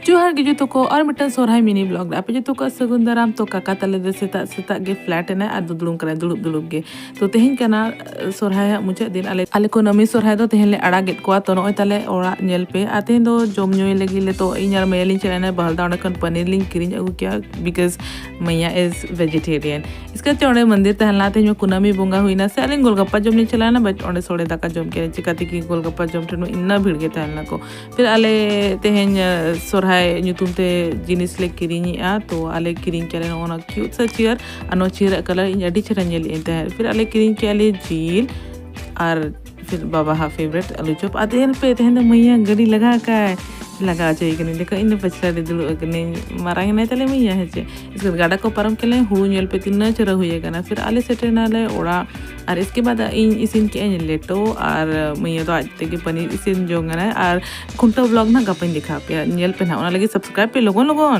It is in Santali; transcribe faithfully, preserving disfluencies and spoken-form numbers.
ᱡᱚᱦᱟᱨ ᱜᱮ ᱡᱚᱛᱚ ᱠᱚ, ᱟᱨ ᱢᱤᱫᱴᱟᱝ ᱥᱚᱨᱦᱟᱭ ᱢᱤᱱᱤ ᱵᱞᱚᱜ ᱨᱮ ᱟᱯᱮ ᱡᱚᱛᱚ ᱠᱚ ᱥᱟᱹᱜᱩᱱ ᱫᱟᱨᱟᱢ᱾ ᱛᱚ ᱠᱟᱠᱟ ᱛᱟᱞᱮ ᱫᱚ ᱥᱮᱛᱟᱜ ᱥᱮᱛᱟᱜ ᱜᱮ ᱯᱷᱞᱮᱴ ᱮᱱᱟᱭ ᱟᱨ ᱫᱩᱫᱲᱩᱢ ᱠᱟᱱᱟᱭ ᱫᱩᱲᱩᱵ ᱫᱩᱲᱩᱵ ᱜᱮ᱾ ᱛᱚ ᱛᱮᱦᱮᱧ ᱠᱟᱱᱟ ᱥᱚᱨᱦᱟᱭ ᱦᱟᱸᱜ ᱢᱩᱪᱟᱹᱫ ᱫᱤᱱ᱾ ᱟᱞᱮ ᱟᱞᱮ ᱠᱩᱱᱟᱹᱢᱤ ᱥᱚᱨᱦᱟᱭ ᱫᱚ ᱛᱮᱦᱮᱧ ᱞᱮ ᱟᱲᱟᱜᱮᱫ ᱠᱚᱣᱟ᱾ ᱛᱚ ᱱᱚᱜᱼᱚᱭ ᱛᱟᱞᱮ ᱚᱲᱟᱜ ᱧᱮᱞ ᱯᱮ᱾ ᱟᱨ ᱛᱮᱦᱮᱧ ᱫᱚ ᱡᱚᱢ ᱧᱩᱭ ᱞᱟᱹᱜᱤᱫ ᱞᱮ, ᱛᱚ ᱤᱧ ᱟᱨ ᱢᱟᱹᱭᱟ ᱞᱤᱧ ᱪᱟᱞᱟᱣ ᱮᱱᱟ ᱵᱟᱦᱟᱞᱫᱟ, ᱚᱸᱰᱮ ᱠᱷᱚᱱ ᱯᱟᱱᱤᱨ ᱞᱤᱧ ᱠᱤᱨᱤᱧ ᱟᱹᱜᱩ ᱠᱮᱜᱼᱟ, because ᱢᱟᱹᱭᱟ is vegetarian᱾ ᱤᱥᱠᱟᱨ ᱪᱮ ᱚᱸᱰᱮ ᱢᱚᱱᱫᱤᱨ ᱛᱟᱦᱮᱸ ᱞᱮᱱᱟ, ᱛᱮᱦᱮᱧ ᱢᱟ ᱠᱩᱱᱟᱹᱢᱤ ᱵᱚᱸᱜᱟ ᱦᱩᱭᱱᱟ ᱥᱮ, ᱟᱹᱞᱤᱧ ᱜᱳᱞᱜᱟᱯᱯᱟ ᱡᱚᱢ ᱞᱤᱧ ᱪᱟᱞᱟᱣ ᱮᱱᱟ, but ᱚᱸᱰᱮ ᱥᱚᱲᱮ ᱫᱟᱠᱟ ᱡᱚᱢ ᱠᱮᱜᱼᱟ᱾ ᱪᱤᱠᱟᱹ ᱛᱮᱠᱤ ᱜᱳᱞᱜᱟᱯᱯᱟ ᱡᱚᱢ ᱴᱷᱮᱱ ᱢᱟ ᱤᱱᱟᱹ ᱵᱷᱤᱲ ᱜᱮ ᱛᱟᱦᱮᱸ ᱞᱮᱱᱟ ᱠᱚ᱾ ᱯᱷᱤᱨ ᱟᱞᱮ ᱛᱮᱦᱮᱧ ᱥᱚᱨᱦᱟᱭ ᱧᱩᱛᱩᱢ ᱛᱮ ᱡᱤᱱᱤᱥ ᱞᱮ ᱠᱤᱨᱤᱧᱮᱜᱼᱟ᱾ ᱛᱚ ᱟᱞᱮ ᱠᱤᱨᱤᱧ ᱠᱮᱜᱼᱟ ᱞᱮ ᱱᱚᱜᱼᱚ ᱱᱚᱣᱟ ᱠᱤᱭᱩᱴ ᱥᱟ ᱪᱮᱭᱟᱨ, ᱟᱨ ᱱᱚᱣᱟ ᱪᱮᱭᱟᱨ ᱟᱜ ᱠᱟᱞᱟᱨ ᱤᱧ ᱟᱹᱰᱤ ᱪᱮᱦᱨᱟ ᱧᱮᱞᱮᱜ ᱟᱹᱧ ᱛᱟᱦᱮᱸᱫ᱾ ᱯᱷᱤᱨ ᱟᱞᱮ ᱠᱤᱨᱤᱧ ᱠᱮᱜᱼᱟ ᱞᱮ ᱡᱤᱞ, ᱟᱨ ᱯᱷᱤᱨ ᱵᱟᱵᱟ ᱦᱟᱜ ᱯᱷᱮᱵᱟᱨᱮᱴ ᱟᱞᱩ ᱪᱚᱯ᱾ ᱟᱨ ᱛᱮᱦᱮᱧ ᱯᱮ ᱛᱮᱦᱮᱧ ᱫᱚ ᱢᱟᱹᱭᱟ ᱜᱟᱹᱰᱤ ᱞᱟᱜᱟ ᱠᱟᱭ, ᱞᱟᱜᱟ ᱦᱚᱪᱚᱭᱮ ᱠᱟᱹᱱᱟᱹᱧ᱾ ᱫᱮᱠᱷᱚ ᱤᱧ ᱫᱚ ᱯᱟᱪᱷᱞᱟ ᱨᱮ ᱫᱩᱲᱩᱵ ᱟᱠᱟᱱᱟᱹᱧ, ᱢᱟᱨᱟᱝ ᱮᱱᱟᱭ ᱛᱟᱞᱮ ᱢᱟᱹᱭᱟ ᱦᱮᱸ ᱪᱮ᱾ ᱤᱥᱠᱟᱨ ᱜᱟᱰᱟ ᱠᱚ ᱯᱟᱨᱚᱢ ᱠᱮᱫ ᱞᱮ, ᱦᱩᱲᱩ ᱧᱮᱞ ᱯᱮ ᱛᱤᱱᱟᱹᱜ ᱪᱮᱦᱨᱟ ᱦᱩᱭ ᱟᱠᱟᱱᱟ᱾ ᱯᱷᱤᱨ ᱟᱞᱮ ᱥᱮᱴᱮᱨ ᱮᱱᱟᱞᱮ ᱚᱲᱟᱜ, ᱟᱨ ᱤᱥᱠᱮ ᱵᱟᱫ ᱤᱧ ᱤᱥᱤᱱ ᱠᱮᱜᱼᱟᱹᱧ ᱞᱮᱴᱚ, ᱟᱨ ᱢᱟᱹᱭᱟ ᱫᱚ ᱟᱡ ᱛᱮᱜᱮ ᱯᱟᱱᱤᱨ ᱤᱥᱤᱱ ᱡᱚᱝ ᱠᱟᱱᱟᱭ᱾ ᱟᱨ ᱠᱷᱩᱱᱴᱟᱹᱣ ᱵᱞᱚᱜ ᱱᱟᱜ ᱜᱟᱯᱟᱧ ᱫᱮᱠᱷᱟᱣ ᱯᱮᱭᱟ, ᱧᱮᱞ ᱯᱮ ᱱᱟᱜ, ᱚᱱᱟ ᱞᱟᱹᱜᱤᱫ ᱥᱟᱵᱥᱠᱨᱟᱭᱤᱵ ᱯᱮ ᱞᱚᱜᱚᱱ ᱞᱚᱜᱚᱱ᱾